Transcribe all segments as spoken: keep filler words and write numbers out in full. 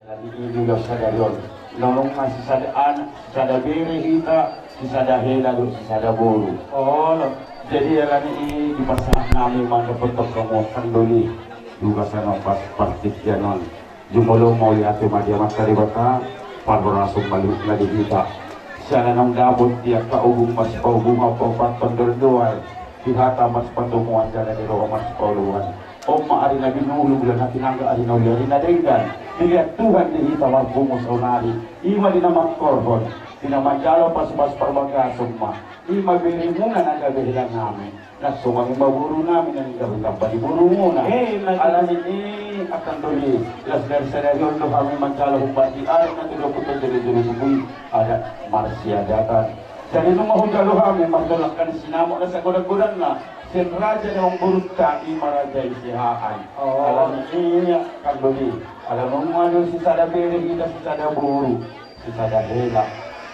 Jadi i do sadari on. Nunga sisada anak, sisada bere hita, sisada hela dohot sisada boru. Olo. Jadi alani i dipasahat nami ma dohot hamu angka doli di bagasan partingkian on. Jumolo mauliate ma di Amanta Debata, parhorasan ma di hita. Siala naung dapot di angka ogung marsipaogungan, paopathon dohot di hata marsipatomuan jala di roha marsipaoloan. On ma ari na binulu, bulan na pinangga, ari na uli, ari na denggan. Dilehon Tuhan di hita marpungu saonari. I ma di na mangkorhon, di na manjalo pasupasu parbagason ma. I ma beremuna na gabe helanami. Na songon i ma borunami na ninggabe tamba ni borumuna. Alani i angka doli, las dari sadari on do hami manjalo humbati adat na tudokkon jolo-jolo tubu i, adat marsiadatan. Jadi nunga hujalo hami martolangkan sinamot na sagodang-godangna, sian raja ni amangborunta i ma Raja i Siahaan. Alani i angka doli, ala nunga do sisada bere hita, sisada boru, sisada hela.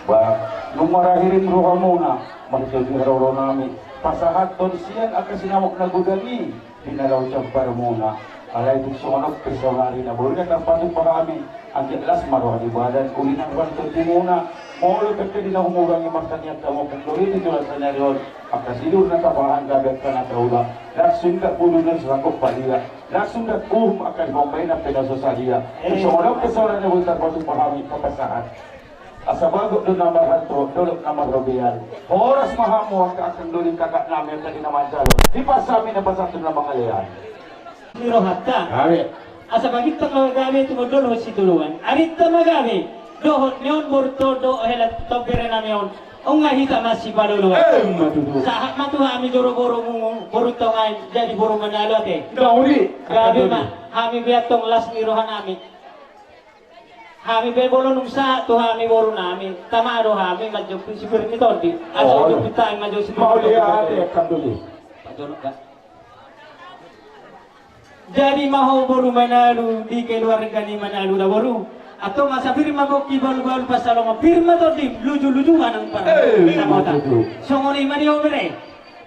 Ba nunga ra hirim rohamuna marhite di haroronami pasahathon sian angka sinamot na godang i di na laho jambarmuna. Alai tung songon on pe saonari na boi na tarpatupa hami, anggiat las ma roha ni badan, uli nang roha ni tondimuna. Molo pe di na humurangi martangiang hamu angka doli di joloan sadari on, angka sidur na tapahan gabe angka na taula, langsung angka pulu na so sangkop padia, langsung angka uhum angka di pambahenan pe na so sadia. Songon on pe saonari na boi tarpatupa hami pasahat. Asa bagot do na marhalto, dolok na marrobean. Horas ma hamu angka angka doli, kakaknami angka di na manjalo. Dipas hami na pasahat tu na mangalean. Ni rohanta. Gabe. Asa bagintang ma gabe tumundalhon sitadoan. Arinta ma gabe. Dohot ni on borunta on dohot hela, berenami on. Nunga hita masipaloloan. Emma tutu. Sahat ma tu hami joro borumu, borunta on, jadi boru Manalu ate. Gabe ma. Hami be antong las ni rohanami. Hami pe molo nunga sahat tu hami borunami, tama do hami manjompi sipir ni tondi. Asa jompi hami manjompi sipir ni tondi. Mauliate angka doli. Jadi ma ho boru Manalu di keluarga ni Manalu da boru. Antong asa pir ma gok i balu-balu pansalongan, pir ma tondi luju-luju manang par. Songon i ma di ho bere.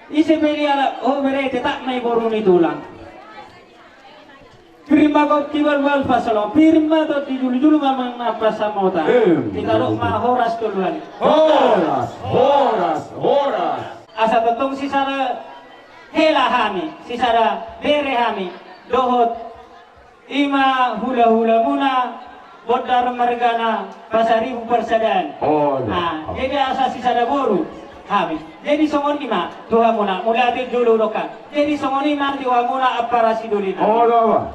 Ise pe dialap ho bere, tetap ma i boru ni tulang. Pir ma gok i balu-balu pansalongan, pir ma tondi julu-julu manang pansamotan. Hita dok ma horas tolu hali. Horas, horas, horas. Asa tongtong sisada hela hami, sisada bere hami, dohot i ma hula-hulamuna, Bondar margana Pasaribu Parsadaan. Jadi asa sisada boru hami. Jadi songon i ma tu hamuna, mauliate jolo hudok. Jadi songon i ma tu hamuna ampara sidoli nami.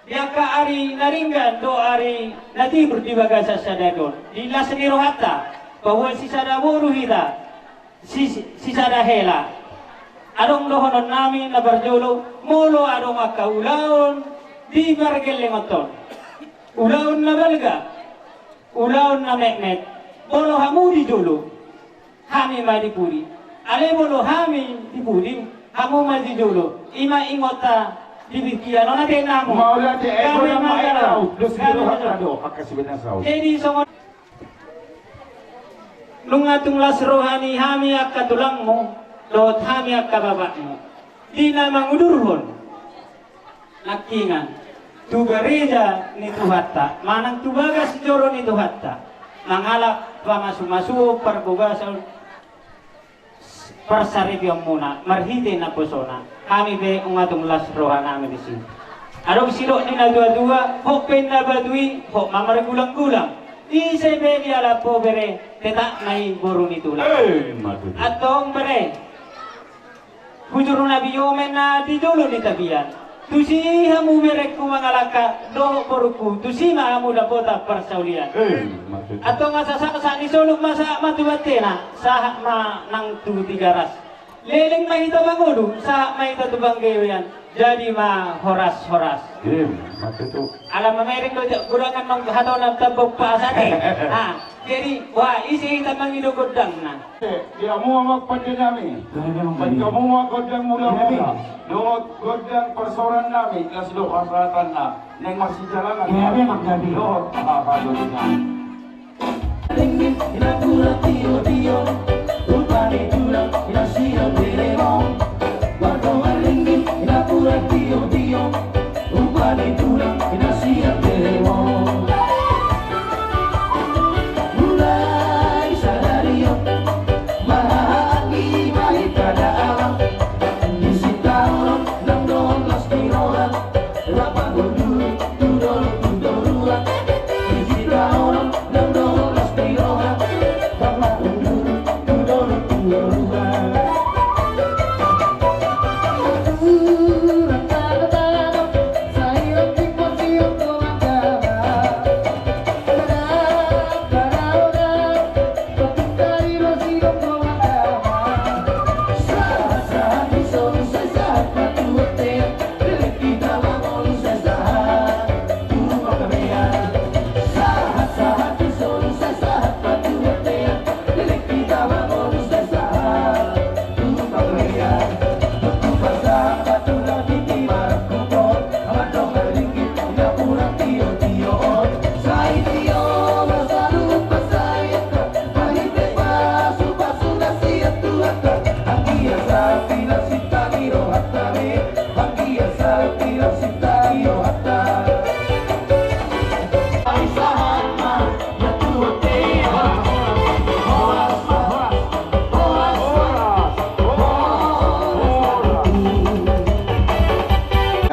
Di angka ari na denggan dohot ari na tiur di bagasan sadari on, di las ni rohanta, paboa sisada boru hita, si-, sisada hela. Adong dohononnami na parjolo, molo adong angka ulaon di pargellengonta on, ulaon na balga, ulaon na metmet, molo hamu di jolo, hami ma di pudi. Alai molo hami di pudi, hamu ma di jolo. I ma ingotta di pingkiran on ate namu. Mauliate. Gabe ma jala. Jadi songon Nunga tung las roha ni hami angka tulangmu dohot hami angka bapakmu di na mangudurhon nangkingan tu gareja ni Tuhanta manang tu bagas joro ni Tuhanta, mangalap pamasumasuon parbogason parsaripeonmuna marhite naposona. Hami pe nunga tung las rohanami disi. Adong sidok ni natuatua, hot pe na batu i, hot ma margulanggulang. Ise pe dialap ho bere, tetap ma i boru ni tulang. Antong bere, bujur na biomen na di jolo ni tapian, tusi hamu berengku mangalangka dohot borungku, tusi ma hamu dapotan parsaulian. Antong asa sahat ni solu ma sahat ma tu bantena, sahat ma nang tu Tigaras. Leleng ma hita mangolu, sahat ma hita tu panggabean. Jadi ma horas-horas. Ima tutu. Ala mamereng do godangan nang hata on, tambok pasa ate. Jadi, wah, ise hita mangido godangna. Di hamu amang pandenami, di hamu ma godang mulamula dohot godang parsaorannami, las do parsaorannami, naeng marsijalangan dohot hahadolinami.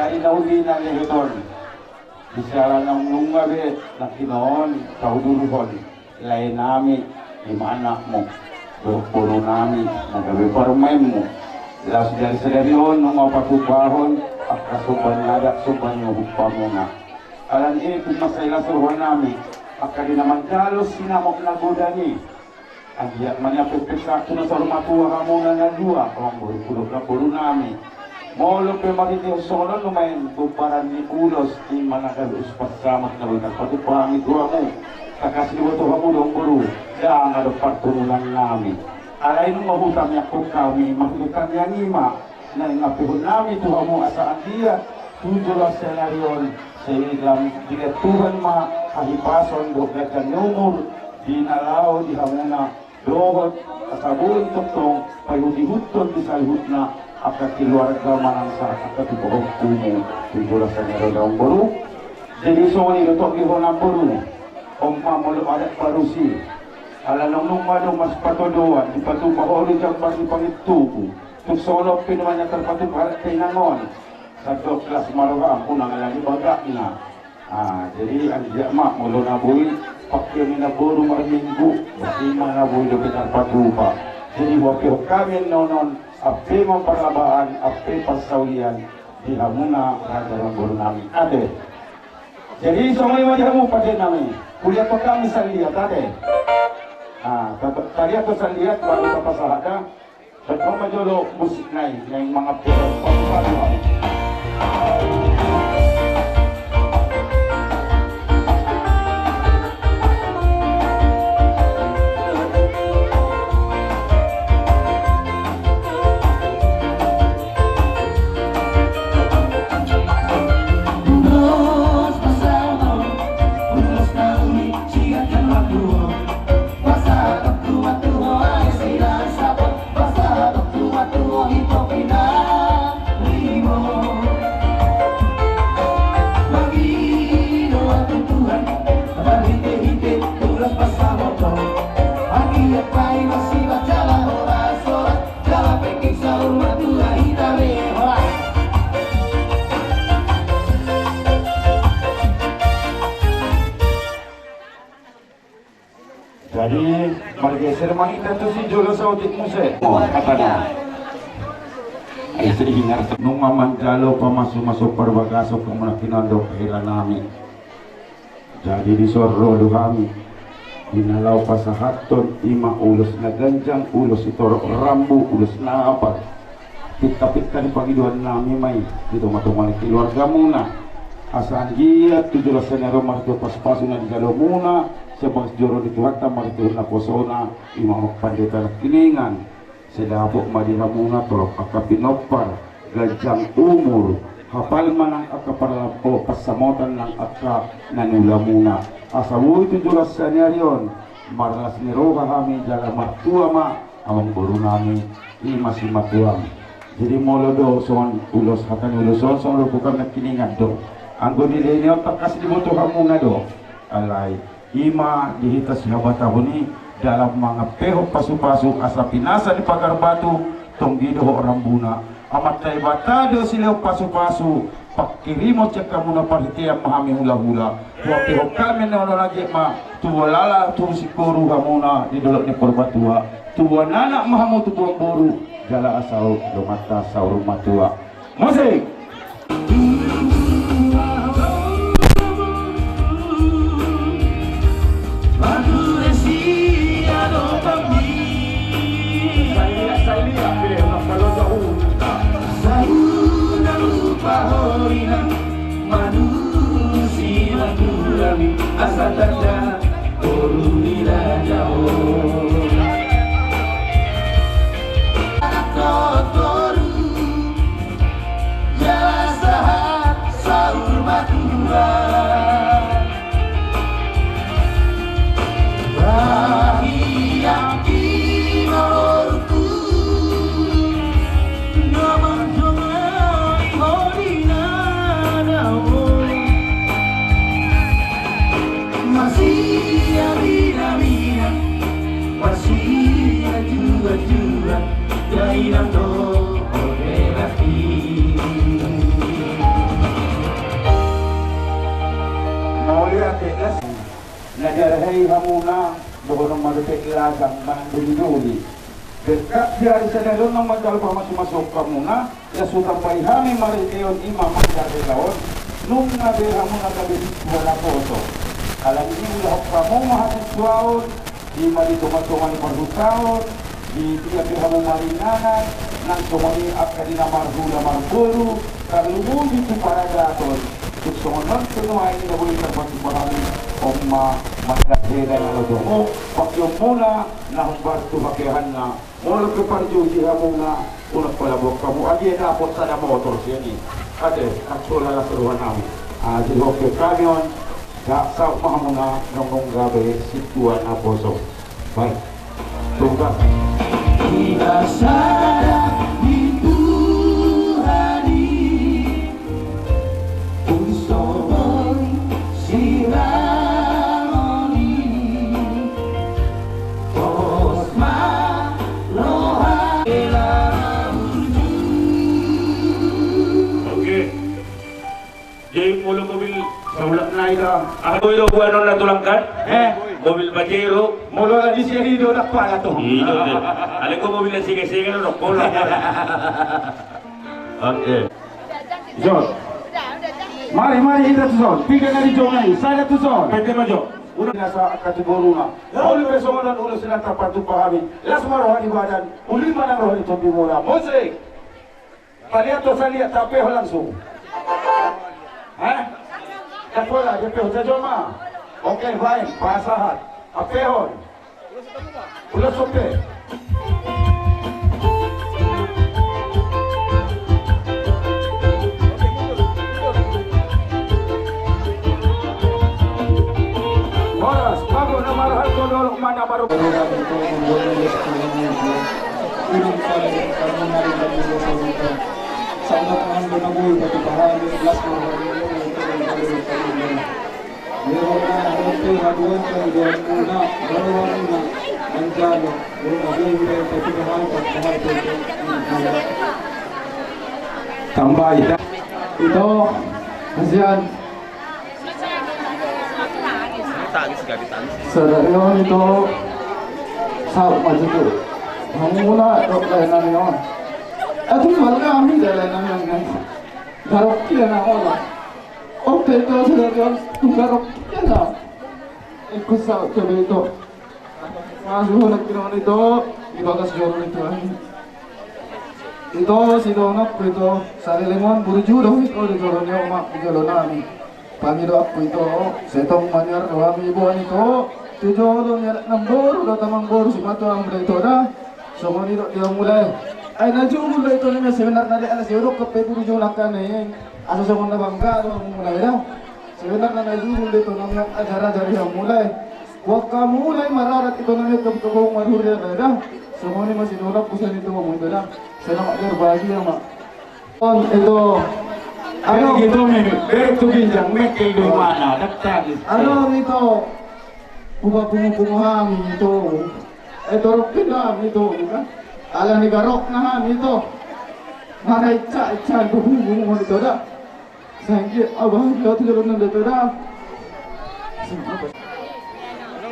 Jadi na uli na lehoton. Di siala naung nunga be nangkinon tauduruhon lae nami, ima anakmu dohot boru nami na gabe parumaenmu. Laos dari sadari on nunga patupahon angka somba ni adat, somba ni uhumhumuna. Alani i tung mansai las roha nami angka di na manjalo sinamot na godang i. Anggiat ma nian pe pesta tu na saur matua hamuna na dua, amang boru, dohot na boru nami. Molo pe marhite songon on nuaeng pomparan ni ulos, ima na gabe ulos pansamot na boi tarpatupa hami tu hamu. Tangkas diboto hamu do amang boru, ndang adong parturunan nami. Alai nunga hutamiangkon hami, marhite tamiang i ma. Naeng ampehon nami tu hamu asa anggiat tu joloan sadari on, sai lam dilean Tuhan ma hahipason dohot ganjang ni umur di na laho di hamuna, dohot asa boi tongtong paihuthon di saluhutna angka keluarga manang sahat angka tu pahompumu tu joloan sadari on, amang boru. Jadi songon i do tong di hona, amang boru. On ma molo adat barus i, ala naung nunga do marsipatodoan, dipatupa ho do jambar ni pangintubu. Tung songon on pe nuaeng na tarpatupa halak pe inang on. Sandok las ma roham, unang ala ni bagakna. Ah, jadi anggiat ma molo na boi pangkeon ni na boru marminggu, berarti ma na boi dope tarpatupa. Jadi huampehon hami annon on, ampe ma parlabaan, ampe parsaulian di hamuna raja dohot boru nami. Ate. Jadi songon i ma di hamu pande nami. Huliathon hami saliat, ate. Ah, ta-, taliathon saliat baru tapasahat da. Songon i ma jolo musik nai, naeng mangampehon pasu-pasu. Jadi margeser ma hita tu sijolo saotik muse. Oh, hatana. Ai sedengar nunga manjalo pamasu-masu parbagason hamu nangkinon dohot hela nami. Jadi dison ro do hami di na laho pasahathon ima ulos na ganjang, ulos sitorop rambu, ulos na apal. Pinta-pinta ni pangidoan nami ma i di tonga-tonga ni keluargamuna. Asa anggiat tu joloan sadari on marhite pasu-pasu na dijalomuna, sian bagas joro ni Tuhanta marhite naposona, ima Amang Pandita Nangkiningan. Sai dapot ma di hamuna torop angka pinompar, ganjang umur, hapal ma nang angka parla-, o, pansamotan nang angka na niulamuna. Asa boi tu joloan sadari on marlas ni roha hami jala martua ma amang boru nami, ima simatuam. Jadi molo do songon ulos, hata ni ulos on songon dohot hami nangkiningan do. Anggo dilehon i on tangkas diboto hamuna do. Alai ima di hita sihabatahon i dalan mangampehon pasu-pasu asa pinasa ni pagar batu tonggi dohot rambuna. Amanta Debata do silehon pasu-pasu, pangkirimon sian hamuna parhitean ma hami hula-hula. Huampehon hami annon on, anggiat ma tubu lala tubu singkoru hamuna di dolok ni Purbatua. Tubuan anak ma hamu tubuan boru, jala asa on do amanta saur matua. Musik. Asa tanda boru ni raja on. Anak dohot boru, jala sahat saur matua. Bahi anggi ma boruku, na mandongani Muna, dohonon ma dope lajang manang doli-doli. Berkat di ari sadari on naung manjalo pamasumasuon hamuna, laos hutambai hami marhitehon i ma marga on, nunga be hamuna gabe sintua naposo. Alani i ulahon hamu ma hasintuaon, i ma di tonga-tonga ni parhutaon, di dia pe hamu maringanan, nang songon i angka di na marhula marboru, tarlumobi tu paradaton, tung songon on pe nuaeng na boi tarpatupa hami, on ma marga Heda na lodomu, pakeonmuna na hombar tu pakeanna, molo pe parjuji hamuna, unang pola boan hamu, adia dapot sada motor sian i. Ate, anggo las roha nami. Ah, jadi oke, kami on, gak saut ma hamuna, nunga gabe sintua naposo. Baik. Tunggu. Di bagasan ni Tuhan i, tung so boi sirang on i, pos ma roha. Oke. Jadi molo mobil saulak nai da. Ah, do ilo buanon na tulang kan? Eh? Mobil Pajero. Molo na di sini do dak pala tu. Iyo deh. Alai ko mobil na sega-sega do kola. Oke. Zon. Mari, mari, inda tu zon. Tiga kali zon nai. Sada tu zon. Pete ma jo. Udah nasa katu boruna. Lalu besok dan udah senang tapatu pahami. Las ma roha ni badan. Uli manang roha ni topi muna. Musik. Paliat do saliat, tapehon langsung. Hah? Dak pola, dia pehon sajo ma. Oke, baik, pasahat. Apehon. Ulos ope. Horas, bago na marhal ko dolok mana baru. Tambai. Ito, kasihan. Sadari on ito, saut ma jo tu hamuna dohot lae nami on. Atu marga nami da lae nami on kan. Garok ia na ola. Oke ito, sadari on tu garok ia na. Ingkon saut jo ito. Masuhon nangkiningan ito di bagas joro ni Tuhan. Ito, sidongan ito, saleleng on burju do ito di joro ni omak di jolo nami. Pangidoanku ito, sai tong maniar do hami boan ito tu jolo ni anak namboru dohot amangboru, simatua hamu da ito da. Songon i do di hamu lae. Ai na jugul do ito nami sebenarna da, ala sai hudok pe burju nangkaning. Asa songon na bangga do hamu lae da. Sebenarna na jugul do ito nami, ajar-ajar i hamu lae. Buat hamu lae mararat ito nami, kebutuhan marhurian lae da. Songon i ma sidongan pusan ito hamu ito da. Selamat berbahagia ma. On ito. Anu ito, berek tu ginjang, mekel do imana, dak tangis. Anu ito. Hupapungu-pungu hami ito. Eh, torop pe hami ito, kan? Ala ni garokna hami ito. Mana ica-ica tu pungu-pungu ito da. Sangki abah dia tu jalan nanda ito da.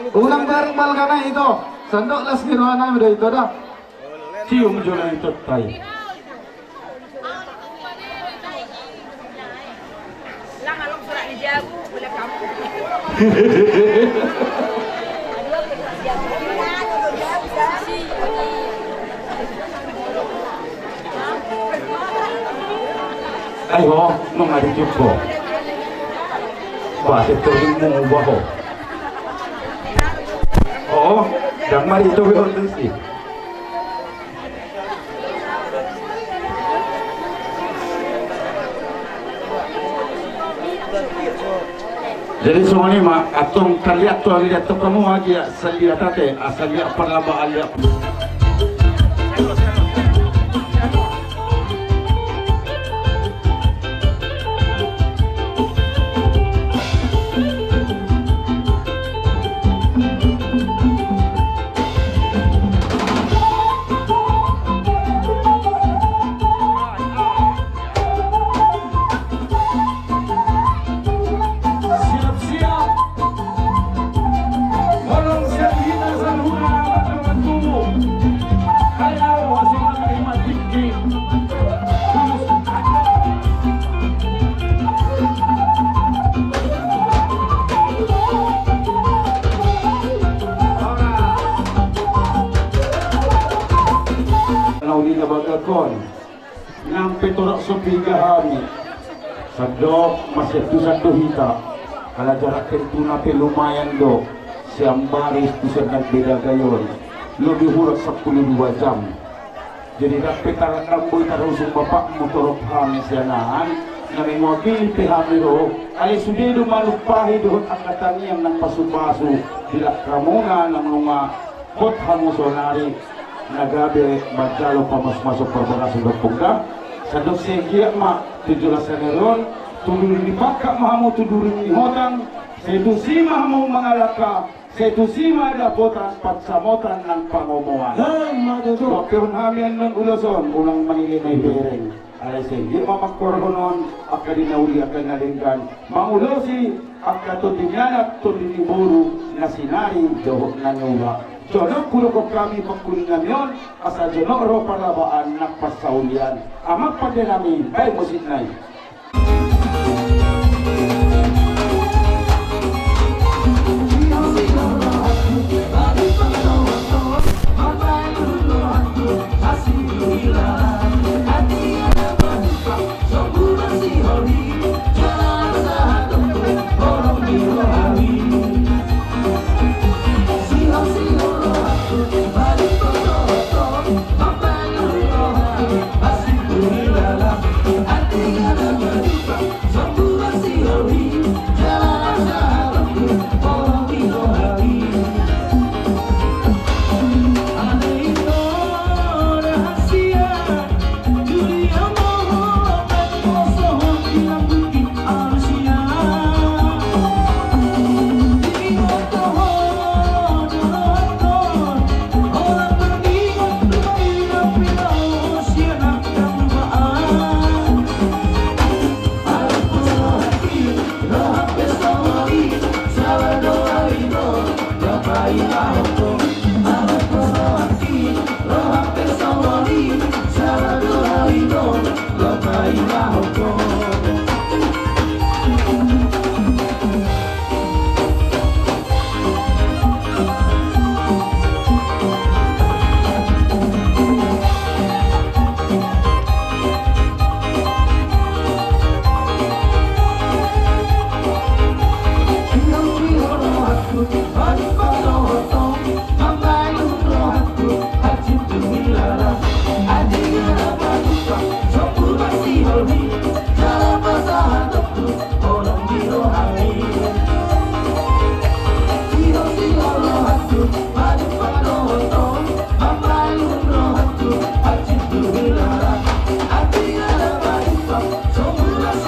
Unang bareng balgana ito. Sandok las ni rohana da ito da. Cium jo na ito tai. Ai ho, nunga dicuko. Ba, sektor ini mau ubah ho. Oh, dang mari itu be on tusi. Jadi songon i ma, antong taliat tu, liat tu hamu agia, saliat ate, asa liat parlaba alia. Siap-siap. Hami, sandok masiantusan do hita, ala jarak tentuna pe lumayan do sian Baris tu sandang Bedagai on, lobi hurang sampulu dua jam. Jadi ndang pe tarandam boi tarusung bapakmu torop hami sian an, na mewakili pe hami ro, alai sude do manumpahi dohot angka tangiang nang pasupasu di langkamuna nang nunga hot hamu saonari, na gabe manjalo pamasumasuon parbagason dohot pongda. Sandok segiat ma tu joloan ni ari on, tu duri ni pangkat ma hamu tu duri ni hotang, sai tusi ma hamu mangalangka, sai tusi ma dapotan pansamotan nang pangomoan. Emma tutu. Dohot pe on hami annon ulos on, unang manilei na ibereng. Alai segiat ma mangkorhon on, angka di na uli angka na denggan, mangulosi angka tondi ni anak, tondi ni boru, na sinari dohot na niula. Jonok hudokhon hami pangkuling nami on, asa jonok ro parlabaan nang parsaulian. Amang pande nami, baen musik nai.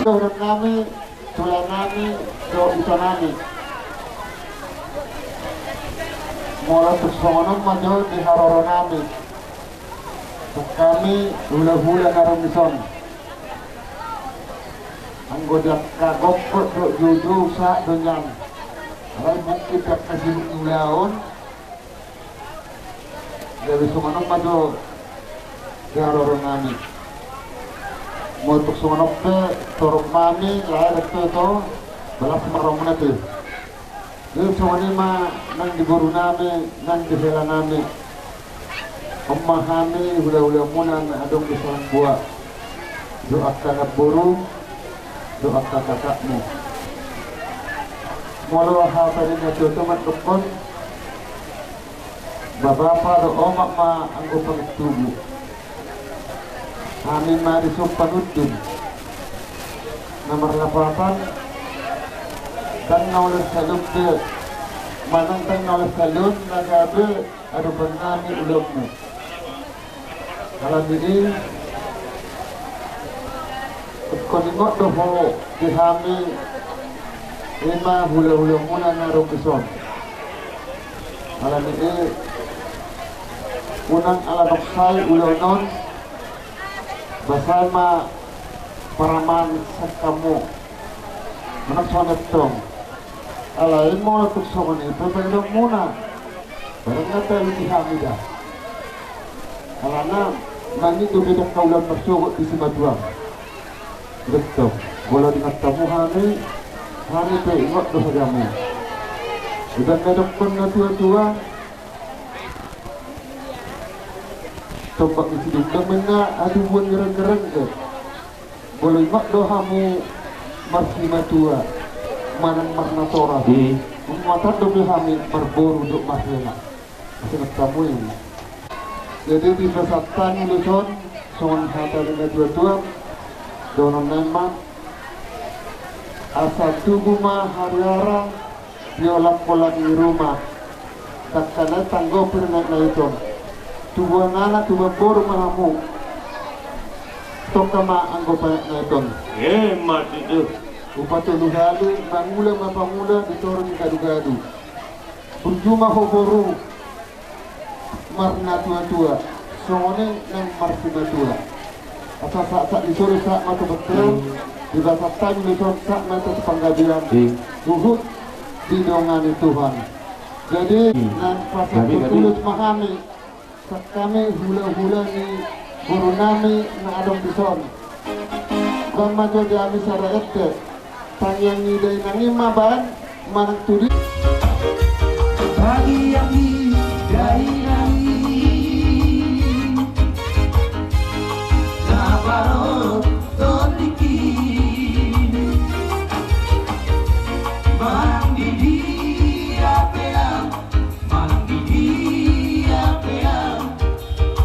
Dohot nami, tulang nami, dohot ito nami. Molo tung songon on ma jo di haroro nami. Tung hami hulahula na ro dison. Anggo di angka gokhon dohot joujou sahat do nian. Alai mungkin di angka sibuk ni ulaon. Jadi songon on ma jo di haroro nami. Molo tung songon on pe torop nami, lae dope to, balas ma rohamuna pe. Jadi songon i ma nang di boru nami, nang di hela nami. On ma hami hulahulamuna na adong di Salambua. Dohot angka namboru, dohot angka kakakmu. Molo hata ni natuatua mandokhon, babapa dohot omak ma anggo pangintubu. Hami ma dison panundun. Na marlapatan, ndang na olo salun be, manang ndang na olo salun na gabe adopan nami ulaonmu. Alani i, ingkon ingot do ho di hami, i ma hulahulamuna na adong dison. Alani i, unang ala doksai ulaon on, basa ma paraman sangkamu. Manang songon i tong. Alai molo tung songon i pe pangidoanmuna, barang na talu di hami da. Alana, nangkin do beda angka ulaon marsogot di simatuam. Betul. Molo diingot hamu hami, hami pe ingot do hamu. Ibaen na dokhon natuatua, tombak ni sidung dang menga adu buan ngereng-ngereng ke. Molo ingot do hamu marsimatua manang marnatoras, hmm, matan do be hami marboru dohot marhela. Masih tamu ini. Jadi di pesan tani luson, songon hata ni natuatua, dohonon nai ma, asa tubu ma hariara, di olat-olat ni ruma. Tangkas na tanggo pir na, na ison. Tubuan anak, tubuan boru ma hamu. Tongka ma anggo panak na ison. Eh, mati tu. Upa tolu hali, mangula ma pangula, di toru ni gadu-gadu. Burju ma ho boru. Marnatua-tua, songon i nang marsimatua. Asa sahat-sahat ni solu sahat ma tu bontean, di bagasan tani luson sahat ma tu panggabean. Huhut didongani Tuhan. Jadi, nang pasal tulut ma hami, sangkami hula-hula ni boru nami na adong dison. Baen ma jo di hami sada ente. Tangiang ni dainang i ma baen manang tu dia. Tangiang ni dainang i na parorot tondingki. Manang di dia pe au, manang di dia pe au,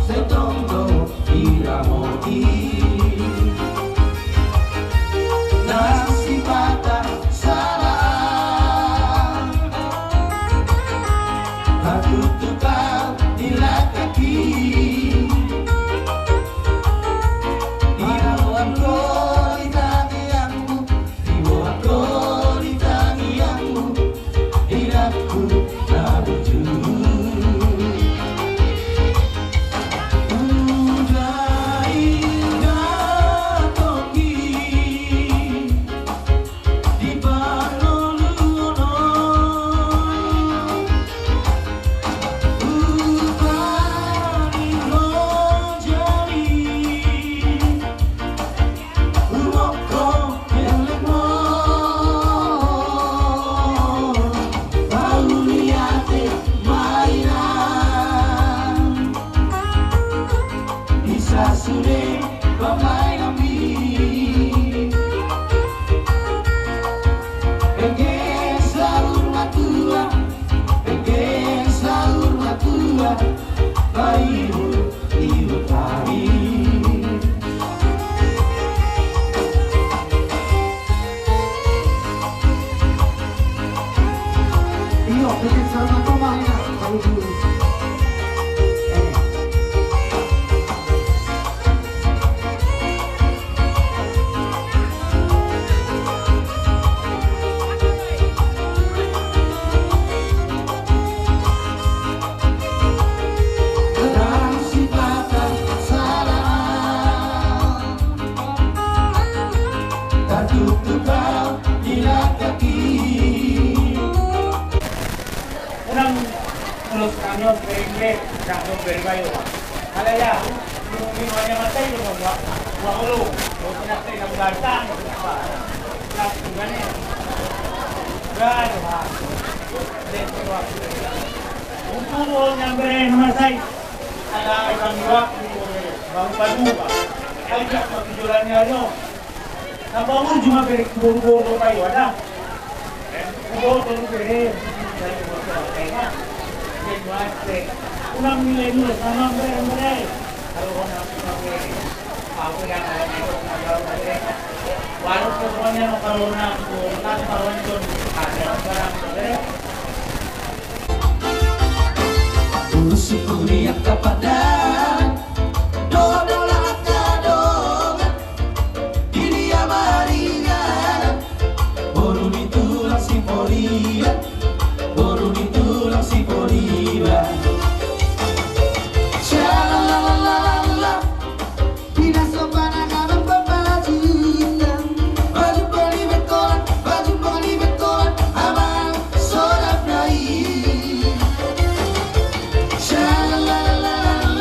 sai tong do diramoti. Nang sipata sala, tatutu au di langkangki. Diboan ho di tangiangku, diboan ho di tangiangku, inangku na burju. Uda-uda tonggi di parngoluon on, upaning ro jali. Unang ulos kami on berengge, dak do berbayo. Alai ya, minum minum aja mata itu, Bang, Bang. Bang, lu, lu kena teh, kamu ganteng. Langsung kan ya? Gak ada, Bang. Untuk lo nyamperin sama saya. Ada ikan dua, baru padu, Bang. Ayo, Bang, jualannya aja. Napaburju ma bere, huboruboru do payo, ada? Huboruboru bere. Unang nilai-nilai sama bere, bere. Kalau kau nak sama bere. Aku yang ada di kota, bere. Warung pokoknya mau kalau nak, nak kalau itu ada barang bere. Urus si kuliah kapadan. Doa-doa kadongan. Di dia maringan, boru ni tulang si Porian, boru ni tulang si Porian. Shalalalalala, pinaso pananganan pembajutan, baju poli bekolan, baju poli bekolan, abang sodap nai. Shalalalalala.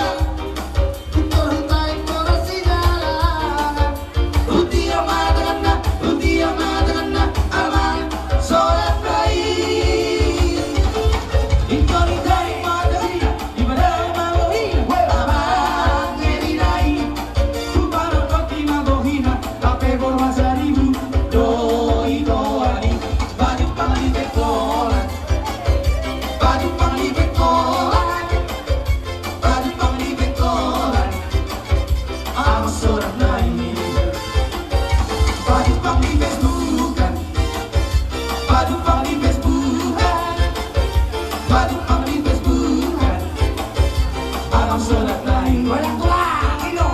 Panumpang di Facebookan, panumpang di Facebookan, panumpang di Facebookan. Abang Solat lain. Banyak tulang, Indo.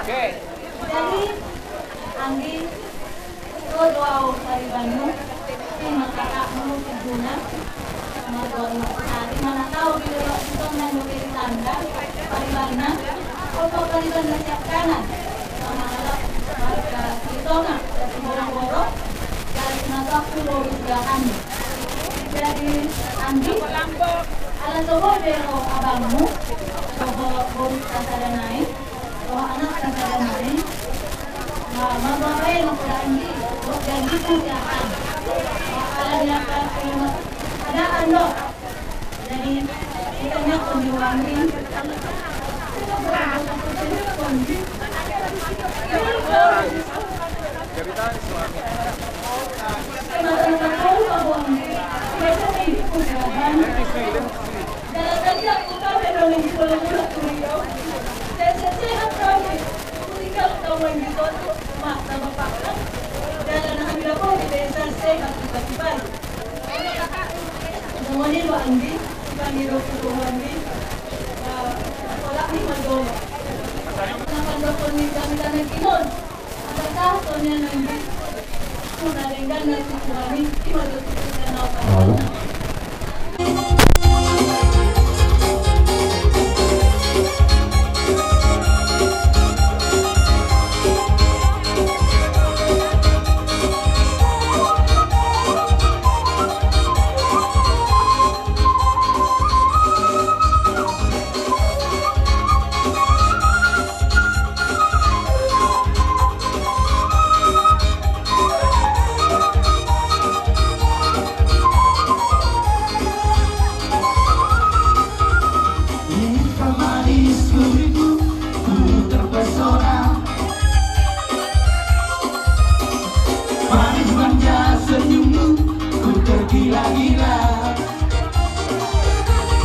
Oke. Jadi, Anggi, ro do au paribanmu, ima kakakmu, ibuna, marga Sari, manang au dilelok di son nang dope ditanda paribanna, on ma paribanna sian kanan, ima halak marga Sitonga, Situmorang, Borok, dari Simatupang, Lubuk Siahaan. Jadi, Anggi, ala so boi be ro abangmu dohot borunta sada nai, dohot anakta sada nai. Nah, marbaen ma poda, Anggi, dohot janjiku sian an. Nah, ala ni angka keadaan do. Jadi, ditanyakkon di Anggi. Halo. Manis manja senyummu, ku tergila-gila.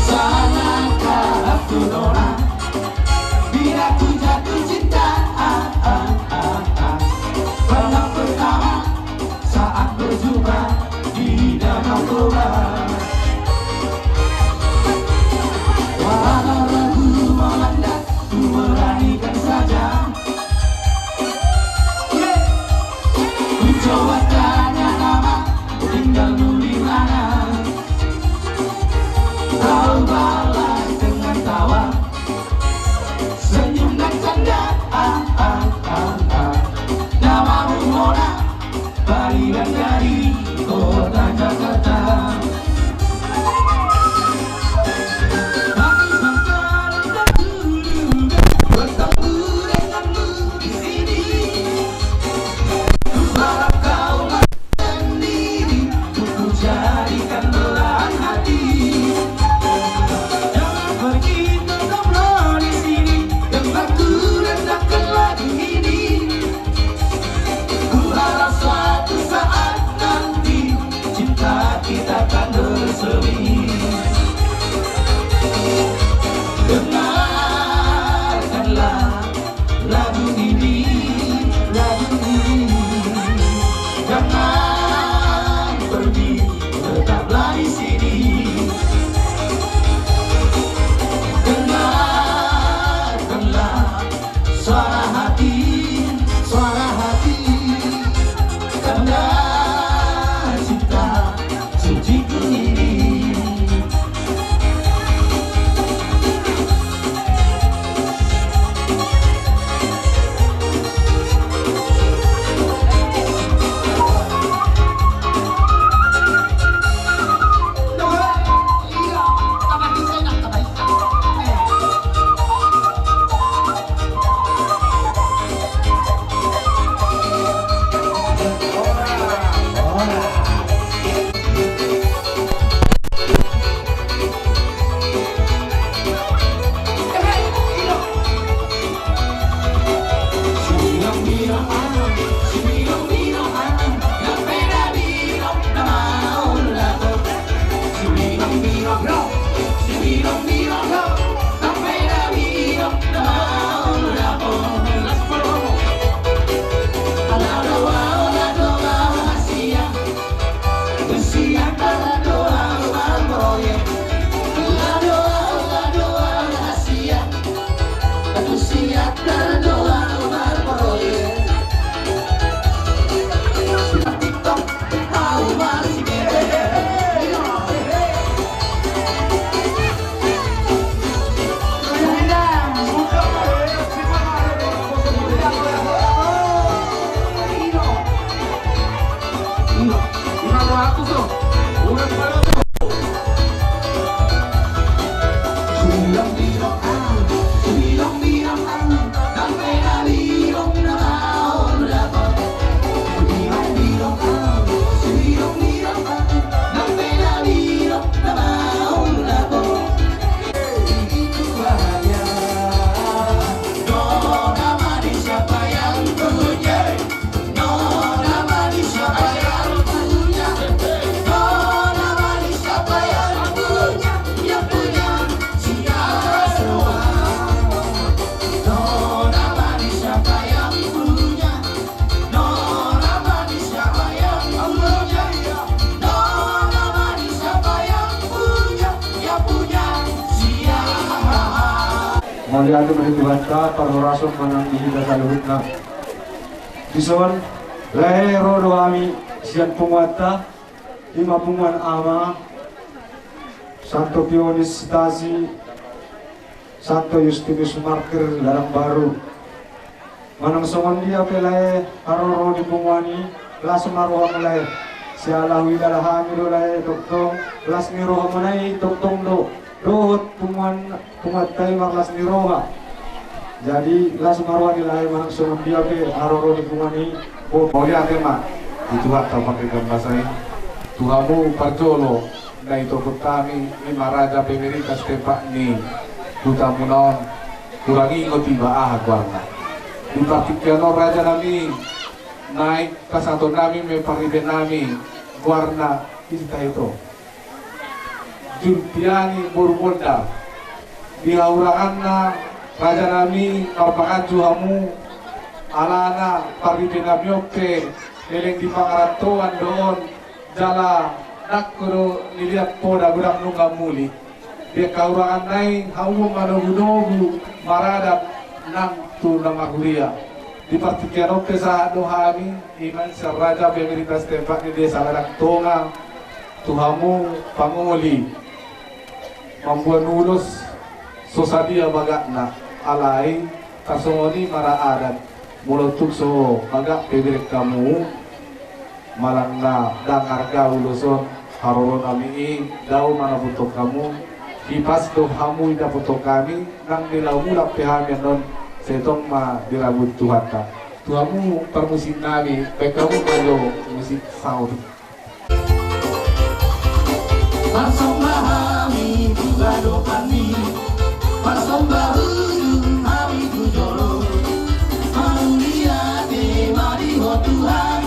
Salah kata aku nolak bila ku jatuh cinta. Ah, ah, ah, ah. Pernah pertama saat berjumpa di Danau Toba. Walau ragu melanda, ku beranikan saja. Ku coba tanya nama, tinggalmu di mana? Kau balas dengan tawa, senyum dan canda. Ah, ah, ah, ah. Namamu Mona, pariban dari kota Jakarta. Tapi sekarang aku bertemu denganmu di sini. Ku harap kau sendiri, ku Mauliate ma di Tuhanta, parhorasan ma nang di hita saluhutna. Dison, lae, ro do hami sian punguanta, ima punguan ama, Santo Pionis Sitasi, Santo Justinus Martir Ladang Baru. Manang songon dia pe, lae, haroro di punguan i, las ma rohamu, lae. Siala huida hami do, lae, tongtong las ni rohamuna i tongtong do dohot punguan, punguanta i marlas ni roha. Jadi las ma roha ni, lae, manang songon dia pe haroro di punguan i. Mauliate ma di Tuhanta panggabean basa i. Tu hamu parjolo na itogup hami, ima Raja Pemerintah Setempat ni hutamuna on, hurang ingot iba aha goarna. Di partingkian on, raja nami, naeng pasahaton nami ma parripe nami, goarna ise ito? Julpiani boru Boldar. Di hahuranganna, raja nami, marpanganju hamu, alana parripe nami on pe leleng di pangarantoan do on, jala dangka do nilehon poda godang nunga muli. Di hahuranganna i, hamu manogunogu maradat nang tu na marhuria. Di partingkian on pe sahat do hami, ima sian Raja Pemerintah Setempat ni Desa Ladang Tonga, tu hamu pangoli mamboan ulos, so sadia bagakna, alai tarsongon i ma ra adat. Molo tung so bagak pe bereng hamu, manang na ndang arga ulos on, haroro nami i, dao ma na boto hamu. Hipas do hamu i na boto hami, nang di laho mulak pe hami annon, sai tong ma dirabut Tuhanta. Tu hamu parmusik nami, baen hamu ma jo musik sound. Marsomba hami tu adopanMi, marsomba ujung hami tu jolo. Mauliate ma di Ho Tuhan,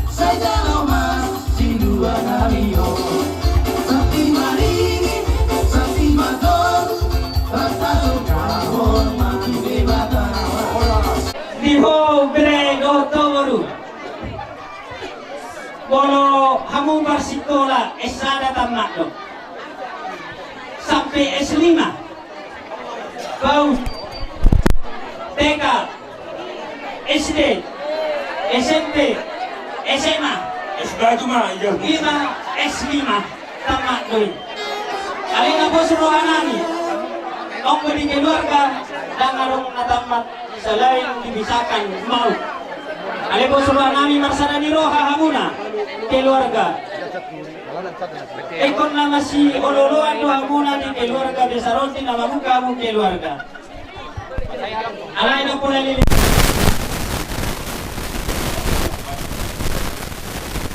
sai jalo ma sinduan nami on. Santi ma ringin, santi ma togu, rap tarsongkap ma tu Debata. Di ho bere dohot ho boru. Molo hamu marsikola S sada tamat do, sampe S lima, PAUD, TK, SD, SMP, SMA, S batu ma, iya. Ima S lima tamat do i. Alai na pos roha nami, onggo di keluarga ndang adong na tamat. Selain dibisakan mau. Alai pos roha nami, marsada ni roha hamuna keluarga. Ingkon na masiolooloan do hamuna di keluarga besar on di na mamungka hamu keluarga. Alai na pola lili.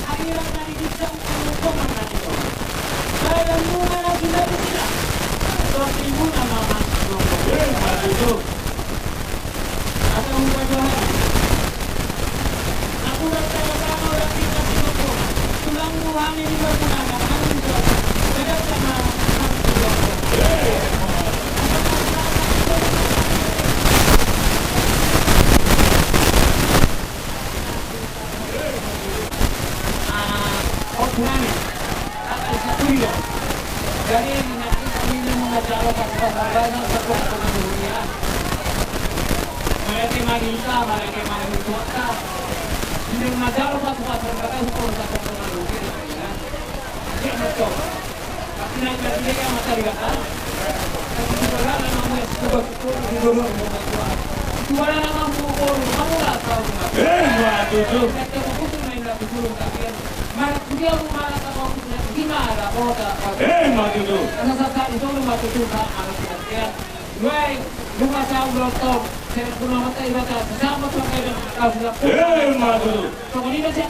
Akhiran na di ginjang, rombongan na di roha. Badanmuna na sudah disilang, tondimuna ma masih rombong. Asa hupadohani. Napuran saya sama orang kita di rombongan. Tulangmu hami di bangunan, hami di rombongan. Beda sama hami di rombongan. Jadi, nanti kami ini mengajar obat-obatan, satu-satu dunia. Mereka manita, mereka manutuata. Ini mengajar obat-obatan, mereka hukum satu-satu dunia. Dia betul. Dia rumah rata kau punya gimana kota? Eh, maju tu. Asa sasa itu rumah tutu sa anak pengertian. Weh, rumah sa ulang tahun. Saya pun nama tak iba tak sesama pakai dengan kau sudah. Eh, maju tu. Pokoknya saya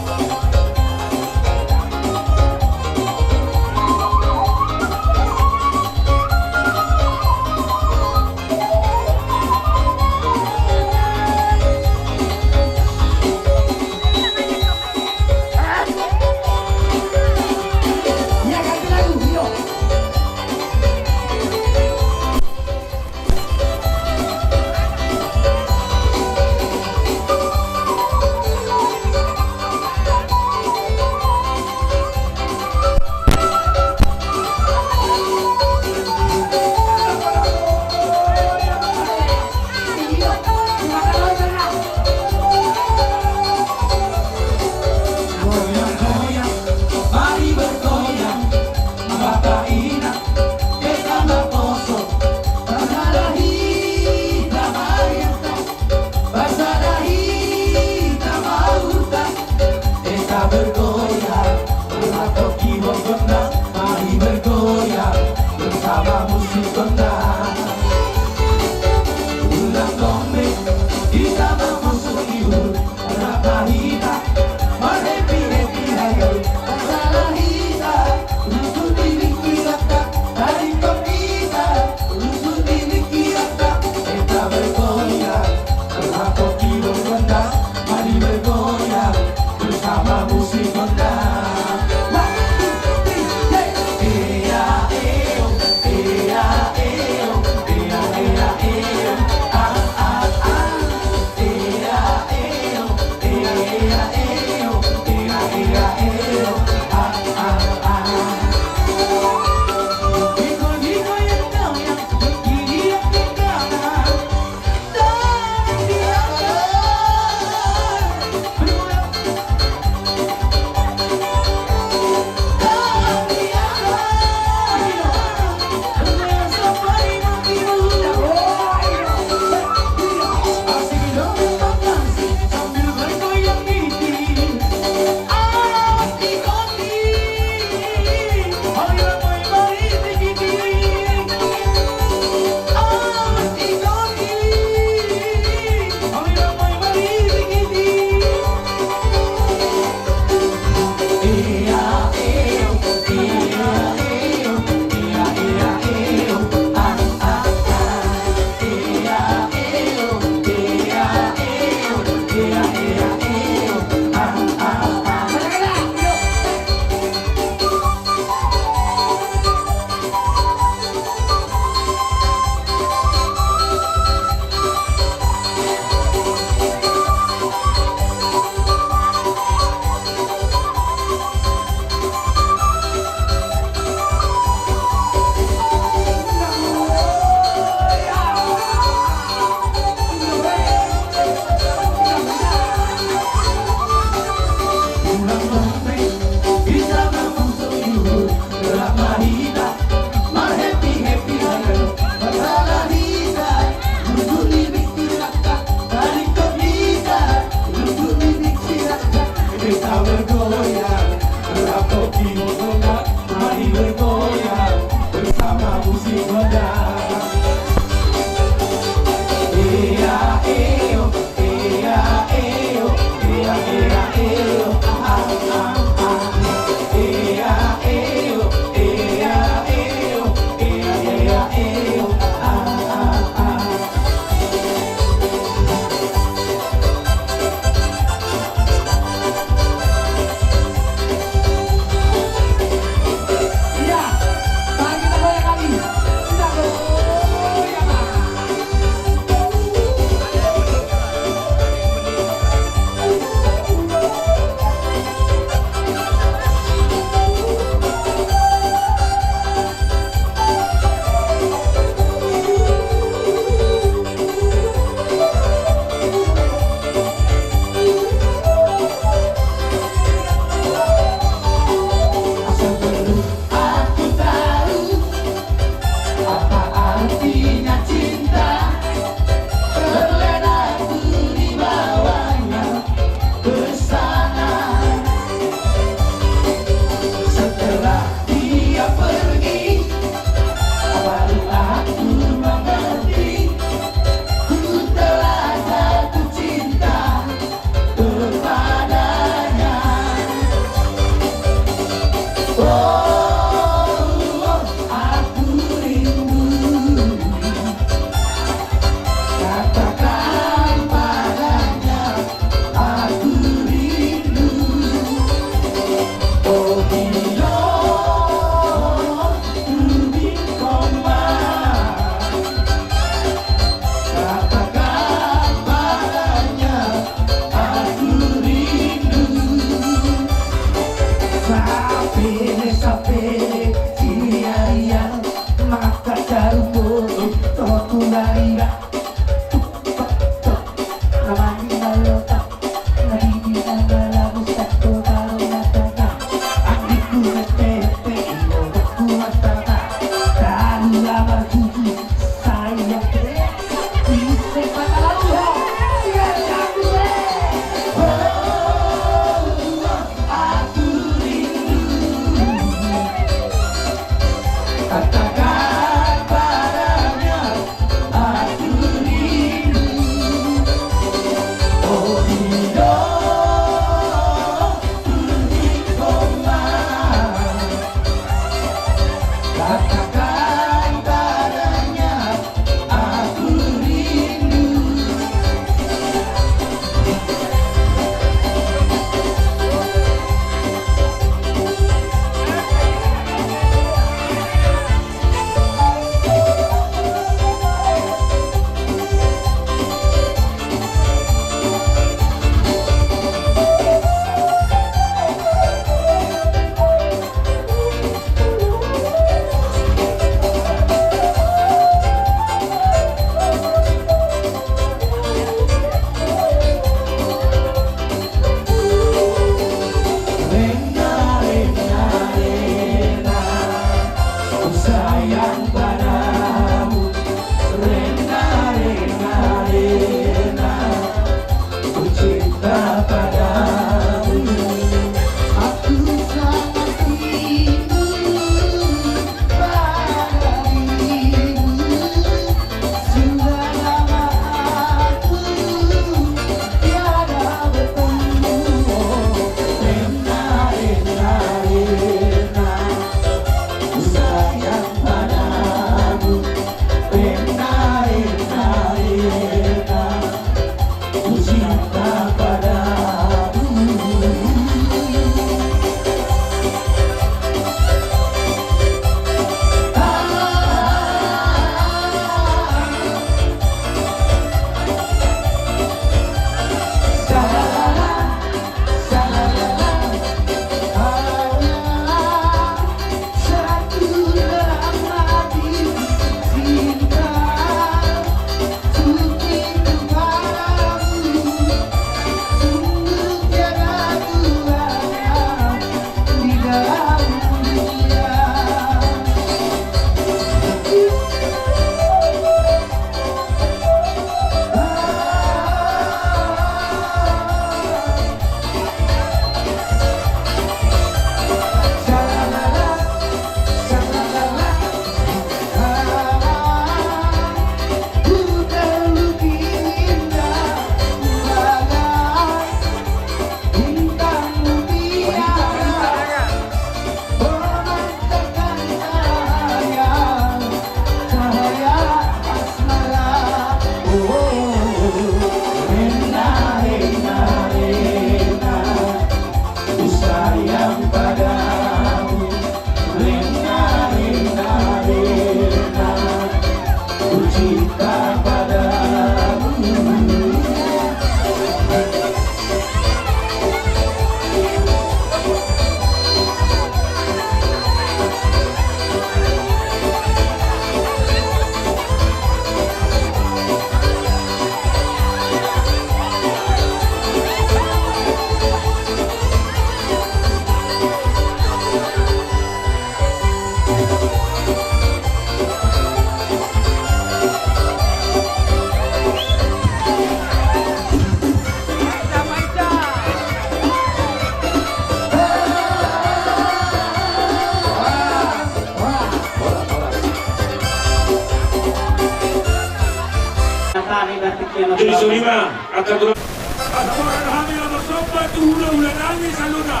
Jadi songon i ma angka tulang. Pasahaton hami na marsomba tu hulahula nami saluhutna.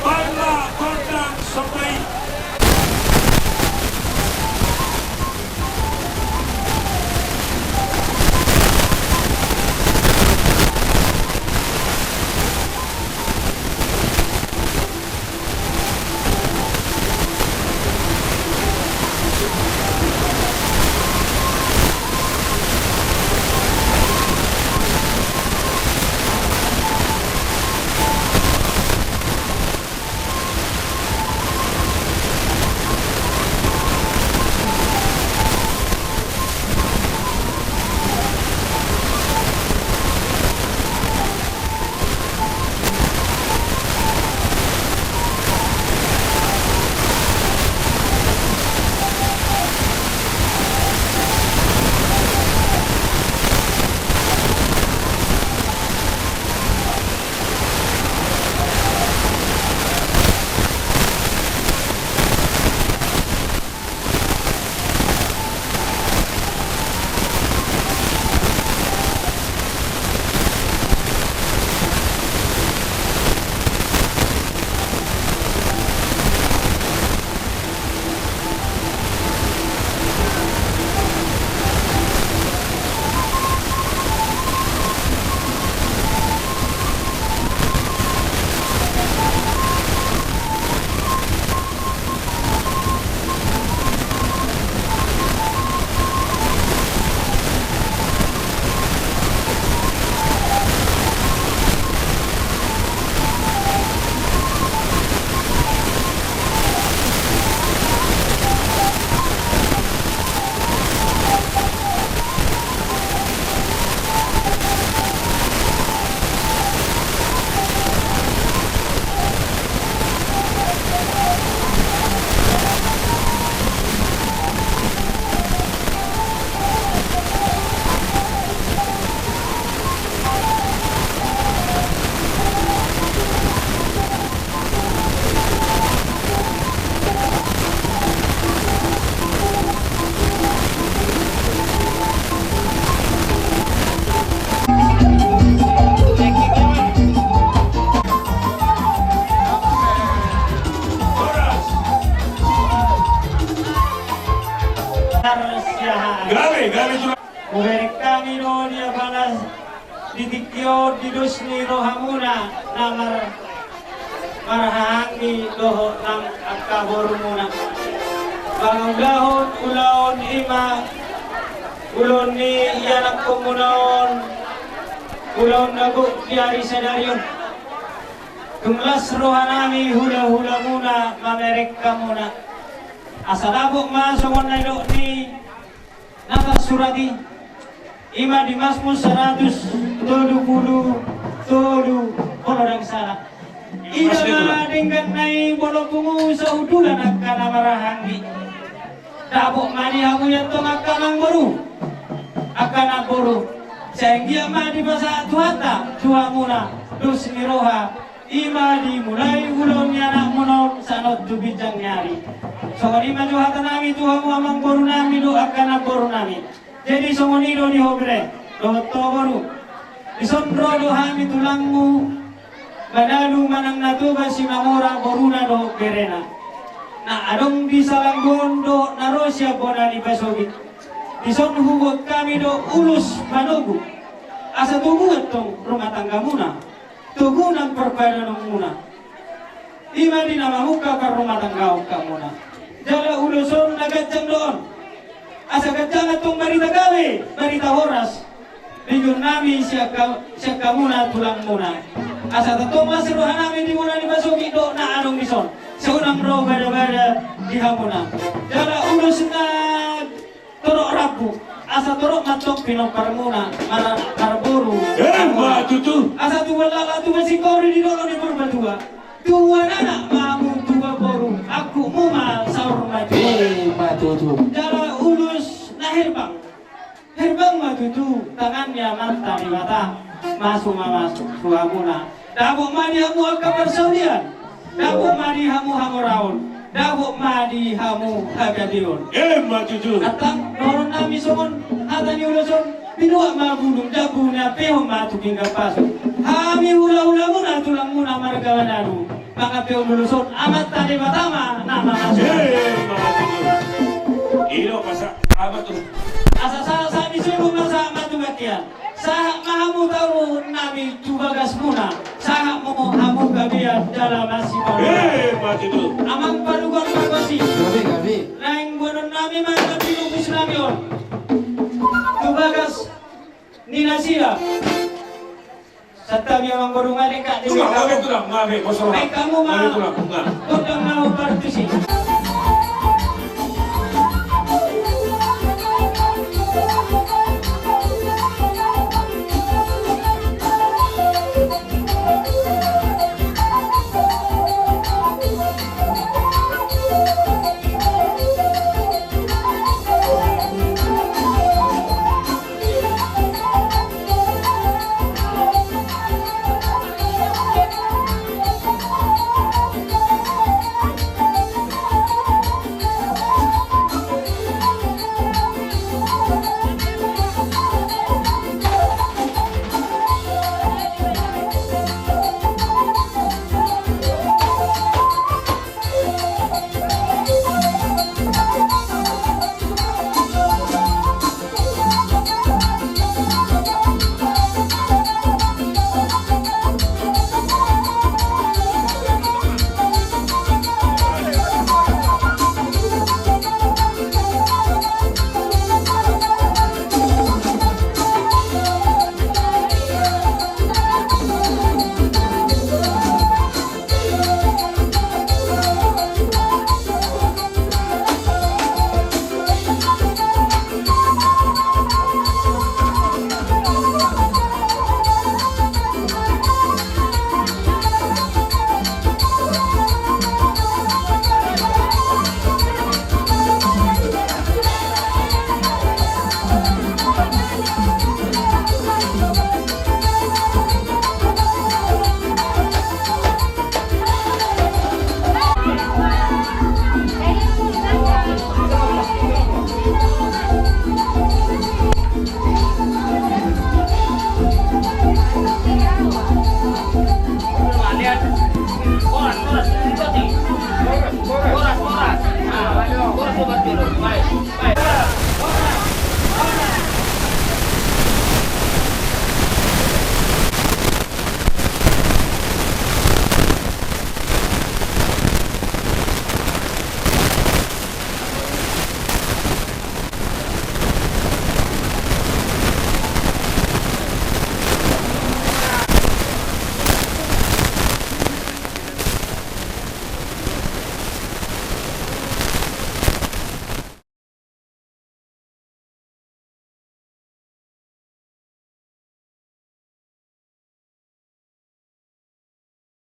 Pala gondang somba i. Gabe, gabe, Tulang. Hubereng hami do di apala di tingki on di dos ni rohamuna na mar-, marhahaanggi dohot nang angka borumuna. Mangaulahon ulaon i ma ulaon ni ianakhonmuna on, ulaon na gok di ari sadari on. Tung las rohanami hulahulamuna mamereng hamuna. Asa dapot ma songon na nidok ni na tarsurat i, i ma di Masmur saratus tolu pulu tolu, molo ndang sala. Ida ma denggan nai molo pungu sahundulan angka na marhahaanggi. Dapot ma di hamu i antong angka namboru, angka namboru. Sai anggiat ma dipasahat Tuhanta tu hamuna dos ni roha. I ma dimulai ulaon ni anakmuna on sahat tu ginjang ni ari. Songon i ma jo hatanami tu hamu amangborunami dohot angka namborunami. Jadi songon i do di ho bere dohot ho boru. Dison ro do hami tulangmu, Manalu Manang Natoba Simamora boruna dohot berena. Na adong di salanggu on dohot na ro sian bona ni pasogit. Dison hubuat hami do ulos manogu. Asa togu antong rumah tanggamuna. Togu nang parpadananmuna. I ma di na mamungka parrumatanggaon hamuna. Jala ulos on na ganjang do on. Asa ganjang antong barita gabe, barita horas. Di ngolunami sian ha-, sian hamuna tulangmuna. Asa tongtong las rohanami di bona ni pasogit dohot na adong dison. Sai unang ro badabada di hamuna. Jala ulos na torop rambu, asa torop ma antong pinomparmuna, mara-, marboru. Emma tutu. Asa tubuan laklak, tubuan singkoru di dolok ni Purbatua. Tubuan anak ma hamu, tubuan boru, angkupmu ma saur matua. Emma tutu. Jala ulos na herbang. Herbang ma tutu tangan ni Amanta Debata. Masuk ma masuk tu hamuna. Dapot ma di hamu angka parsaulian. Dapot ma di hamu hamoraon. Dapot ma di hamu hagabeon. Emma tutu. Antong dohonon nami songon hata ni ulos on: Binuat ma bulung jambu, na pehon ma tu pinggan pasu. Hami hula-hula muna, tulang muna marga Manado, mangapehon ulos on Amanta Debata ma na mangasuhon. Emma tutu. I do pasahat ma tu. Asa sahat-sahat ni solu ma sahat ma tu gantian. Sahat ma hamu taonon nami tu bagas muna. Sahat ma hamu gabean jala masiparola. Emma tutu. Amang Paduka Pargonsi. Gabe, gabe. Naeng boanon nami ma na pinungkus nami on tu bagas ni nasida. Santabi amang boru, nga denggan. Tulang, nga be, tulang, nga be, bosoro. Baen hamu ma. Nga be, tulang, nga. Gondang na hombar tusi.